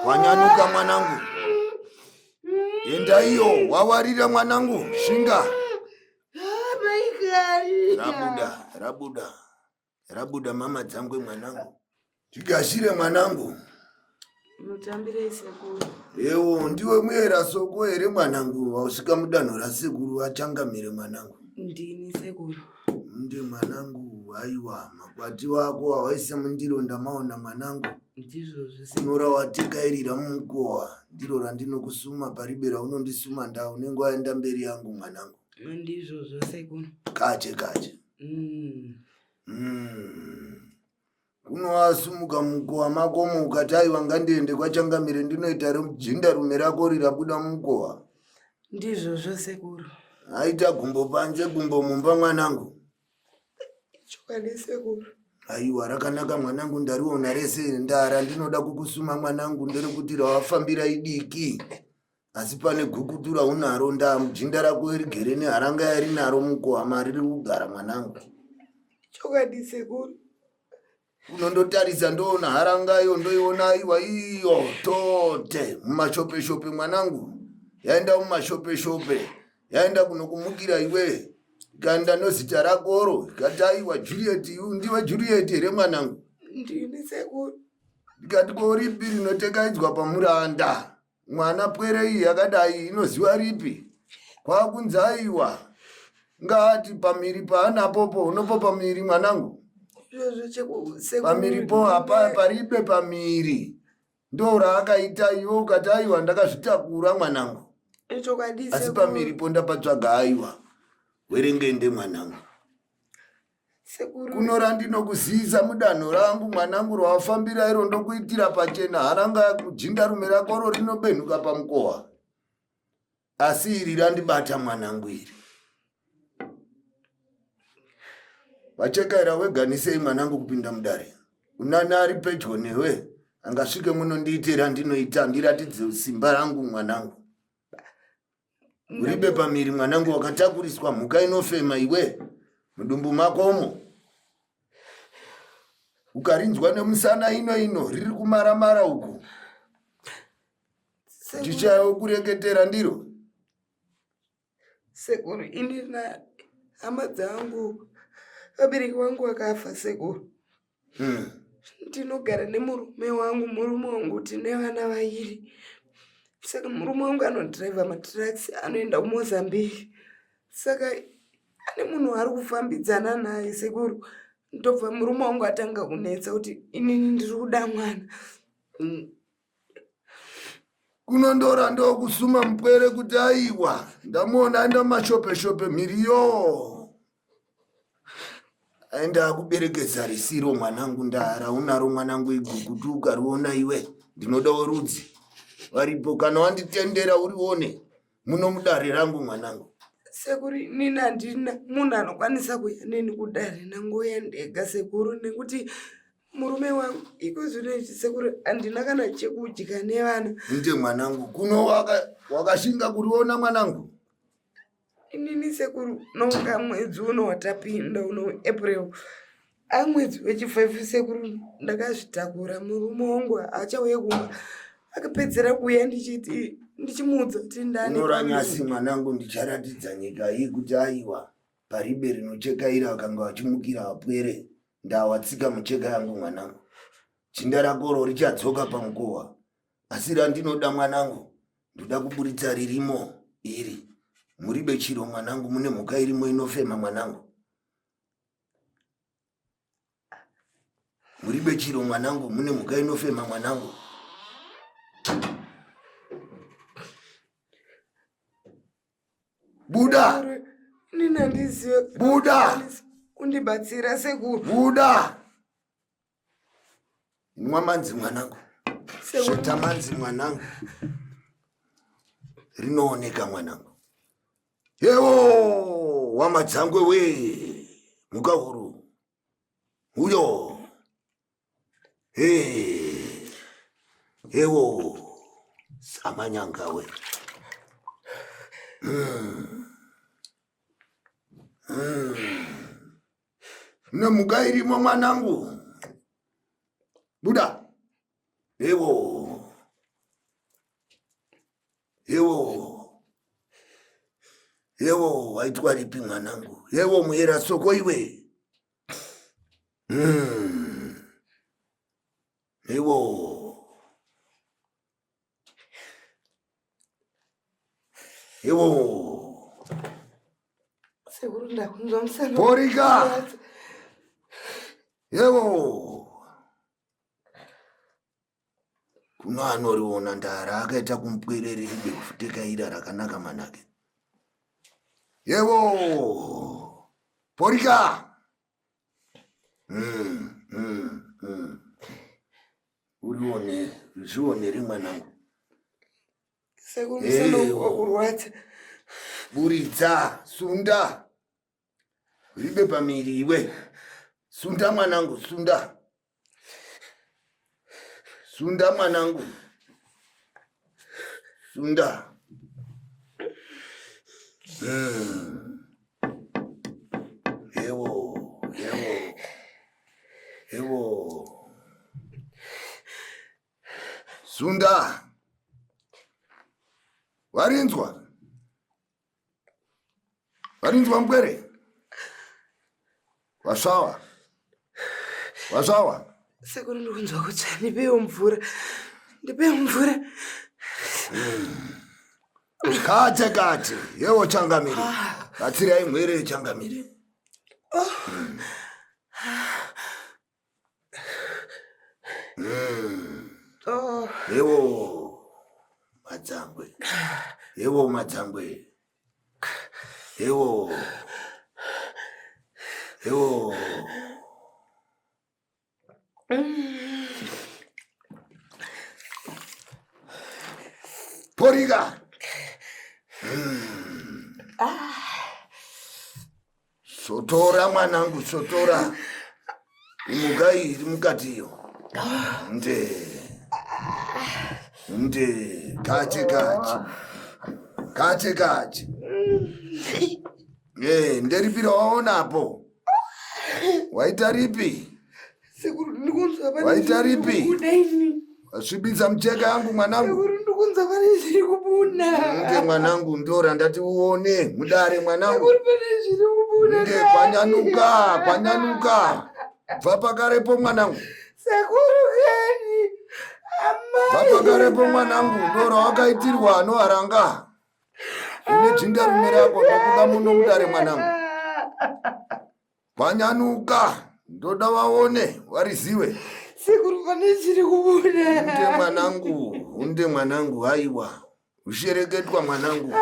Wanyanuka mwanangu. Enda iyo wawarira mwanangu shinga. Rabuda, rabuda. Rabuda mama dzangwe mwanangu. Tigashire mwanangu. Mutambirei sekuru. Ewo ndiwe muera soko here mwanangu wausvika mudanho rasekuru achangamire mwanangu. Ndini sekuru. Ndi mwanangu aiwa makwati wako awaisa mundiro ndamaona mwanangu. Ndizvozvo sekuru. Kuno rawatikairira mumukowa ndiro randinokusuma paribe raunondisuma nda unenge waenda mberi yangu mwanangu. Ndizvozvo sekuru. Kache kache. Kunowasumuka mukowa makomo ukati aiwa ngandiende kwachangamire ndinoita jinda rume rako rirabuda mukowa. Ndizvozvo sekuru. Aita gumbo panze gumbo mumba mwanangu. Chokwadi sekuru. Aiwa rakanaka mwanangu ndariona rese ndara ndinoda kukusuma mwanangu nderekuti rawafambira idiki. Asi pane gukutu raunaro ndaa mujinda rako rigere neharanga yarinaro mukowa mariri kugara mwanangu. Chokwadi sekuru. Unondotarisa ndoona haranga iyo ndoiona aiwa iyo tote mumashopeshope mwanangu yaenda mumashopeshope yaenda kunokumukira iwe ikaenda nozita rakoro ikati aiwa Juliet ndiwe Juliet here mwanangu? Ndini sekuru. Ndikati ko ripi rinotekaidzwa pamuranda mwana pwere iyi yakadai inoziva ripi kwakunzi aiwa ngaati pamiri paanapopo unopo pamiri mwanangu pamiripo hapa paribe pamiri ndo raakaita iwe ukati aiwa ndakazvitakura mwanangu asi pamiripo ndapatsvaga aiwa werengende mwanangu kuno randinokuzivisa mudanho rangu mwanangu rawafambira iro ndokuitira pachena haranga jinda rume rakoro rinobenhuka pamukowa asi iri randibata mwanangu iri vachekaira weganisei mwanangu kupinda mudare unani ari pedyo newe angasvike muno ndiite randinoita ndiratidze simba rangu mwanangu uribe pamiri mwanangu wakatakuriswa mhuka inofema iwe mudumbu makomo ukarinzwa nemusana ino ino riri kumaramara uku tichayo kureketera ndiro sekuru ini na hama dzangu vabereki vangu vakafa sekuru Ndinogara nemurume wangu, murume wangu tine vana vairi. Saka murume wangu anodhiraivha matiraki anoenda kuMozambique. Saka ane munhu waari kufambidzana naye sekuru. Ndobva murume wangu atanga kunetsa kuti inini ndiri kuda mwana. Kunondora ndokusuma mupwere kuti aiwa ndamuona aenda mashopeshope mhiriyo aenda akuberekedza risiro mwanangu ndara unaro mwanangu igukutu ukariona iwe ndinodawo rudzi varipo kana wanditendera urione muno mudare rangu mwanangu sekuru inini handina munhu anokwanisa kuya neni kudare nangoya ndega sekuru nekuti murume wangu iko zvino izvi sekuru handina kana chekudya nevana nje mwanangu kuno wakashinga kuriona mwanangu inini sekuru nonga mwedzi uno watapinda uno april amwedzi wechi5 sekuru ndakazvitakura murume wangu achauye kumba akapedzera kuuya ndichiti ndichimuudza kuti ndani unoranyasi mwanangu ndicharatidza nyika iyi kuti aiwa paribe rinochekaira vakanga vachimukira vapwere ndawatsika mucheka yangu mwanangu jinda rakoro richadzoka pamukowa asi randinoda mwanangu ndoda kuburitsa ririmo iri muribe chiro mwanangu mune mhuka irimo inofema mwanangu muribe chiro mwanangu mune mhuka inofema mwanangu buda nini handizive buda kundibatsira sekuru buda Nwa manzi mwanangu. Sveta manzi mwanangu. Rinooneka mwanangu. Yewo wamadzangwe we mhuka huru. Uyo. Hey. Ewo samanyanga we. Nemhuka irimo mwanangu. Buda. Ewo. Yewo. Yewo waitwa ripi mwanangu? Yewo muera soko iwe. Yewo. Yewo. Sekuru ndakunzwa musana. Porika. Yewo. Kuno anoriona ndara akaita kumupwerere ribe kufutekaira rakanaka manake. Yewo. Porika. Urione, zvionere mwanangu. Sekuru musana wakurwadza. Buritsa, sunda. Ribe pamiri iwe. Sunda mwanangu, sunda. Sunda mwanangu. Sunda. Ewo, ewo. Ewo. Sunda. Warinzwa? Warinzwa mkwere? Wasvawa? Wasvawa? Sekuru ndikunzwa kutsva, ndipewo mvura. Ndipewo mvura. Kate kate, yewo changamire. Batsirai mwere changamire. Oh. Yewo madzangwe. Yewo madzangwe. Yewo. Yewo. Porika. Sotora mwanangu, sotora. Imuka iri mukati iyo. Nde. Nde. Kache kache. Kache kache. Nderipi rawaona apo? Waita ripi? Sekuru, ndikunzwa pane Waita zviri ripi? kubuda ini. Wasvibisa mucheka yangu mwanangu. Sekuru, ndikunzwa pane zviri kubuda. Nde mwanangu, ndora ndati uone mudare mwanangu. Sekuru, pane zviri kubuda. Nde kwanyanuka, kwanyanuka. Bva pakarepo mwanangu. Sekuru kani. Amai. Bva pakarepo mwanangu, ndora wakaitirwa anoharanga. Une jinda rume rako ndokuda muno mudare mwanangu. Kwanyanuka, ndoda vaone, variziwe. Sekuru, pane zviri kubuda. Unde mwanangu, unde mwanangu, haiwa. Ushereketwa mwanangu.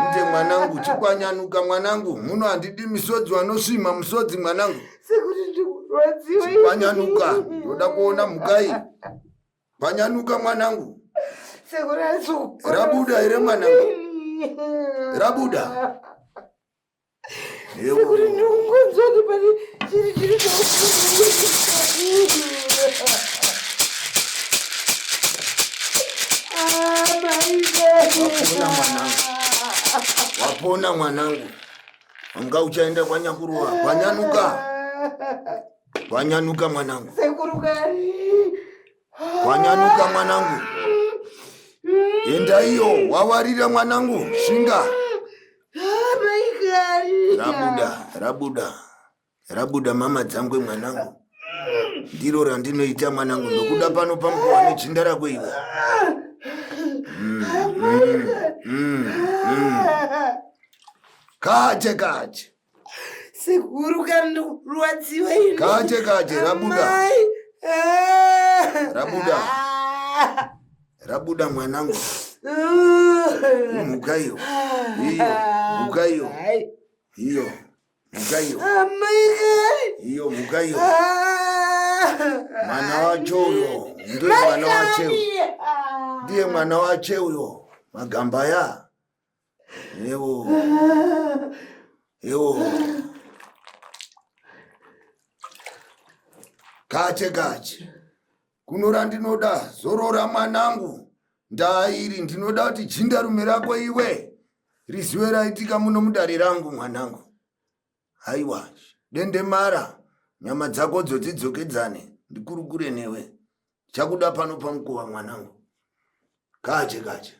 Unde mwanangu, chikwanyanuka mwanangu. Muno handidi misodzi vanosvima musodzi mwanangu. Sekuru, ndikurwadziwa. Chikwanyanuka, ndoda kuona mhuka iyi. Kwanyanuka mwanangu. Sekuru, asi Rabuda here mwanangu? Rabuda. Sekuru, ndikungonzwa kuti pane chiri chiri Wapona mwanangu. Wapona mwanangu. Wanga uchaenda kwanyakuruwa. Kwanyanuka. Kwanyanuka mwanangu. Sekuru kani. Kwanyanuka mwanangu. Enda iyo, wawarira mwanangu. Shinga. Rabuda, rabuda. Rabuda mama dzangwe mwanangu. Ndiro randinoita mwanangu, ndokuda pano pamukowa nechinda rako iwe. Kache kache. Sekuru kandikurwadziwa ini. Kache kache, rabuda. Amai. Rabuda. Rabuda mwanangu. Mhuka iyo. Iyo, mhuka iyo. Iyo, mhuka iyo. Amai. Iyo, mhuka iyo. Mwana wacho uyo, ndiye mwana wache. Ndiye mwana wache uyo. Magamba ya. Ewo. Ewo. Kache kache. Kuno randinoda zorora mwanangu. Ndairi ndinoda kuti jinda rume rako iwe riziwe raitika muno mudare rangu mwanangu. Haiwa, dendemara nyama dzako dzodzidzokedzane ndikurukure newe. Chakuda pano pamukova mwanangu. Kache kache.